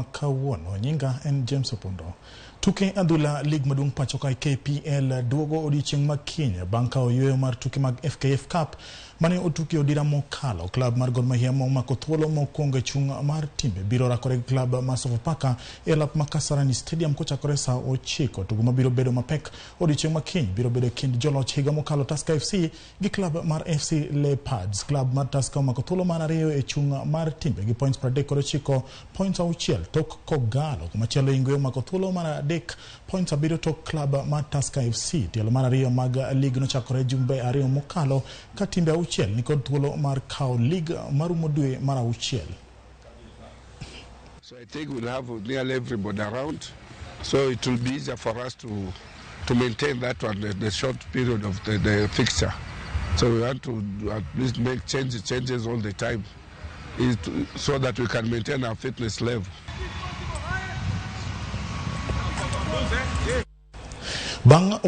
Kawuono nyinga en James Opondo. Tuke adhula lig maduong' pacho kae KPL duogo odiochieng' ma kiny bang' kawo yueyo mar tuke mag FKF Cup mane otuke odira mokalo. Klab mar Gor Mahia momako thuolo mokwongo e chung' mar timbe biro rakore gi klab mar Sofapaka e lap ma Kasarani Stadium kochakore saa 9. Tugo mabiro bedo mapek odiochieng' ma kiny biro bedo e kind joloch higa mokalo Tusker FC gi klab mar FC Leopards. Klab mar Tusker omako thuolo mar ariyo e chung' mar timbe gi points 39, points 6 tok Kogalo. Kumachielo Ingwe omako thuolo mar 3, points 7 tok klab mar Tusker FC. Tielo mar ariyo mag lig nochakore jumbe 2 mokalo ka timbe 6 nikod thuolo mar kawo lig marumo dwe mar 6. So I think we'll have nearly everybody around, so it will be easier for us to maintain that one, the short period of the fixture. So we want to at least make changes all the time, so that we can maintain our fitness level. Bang'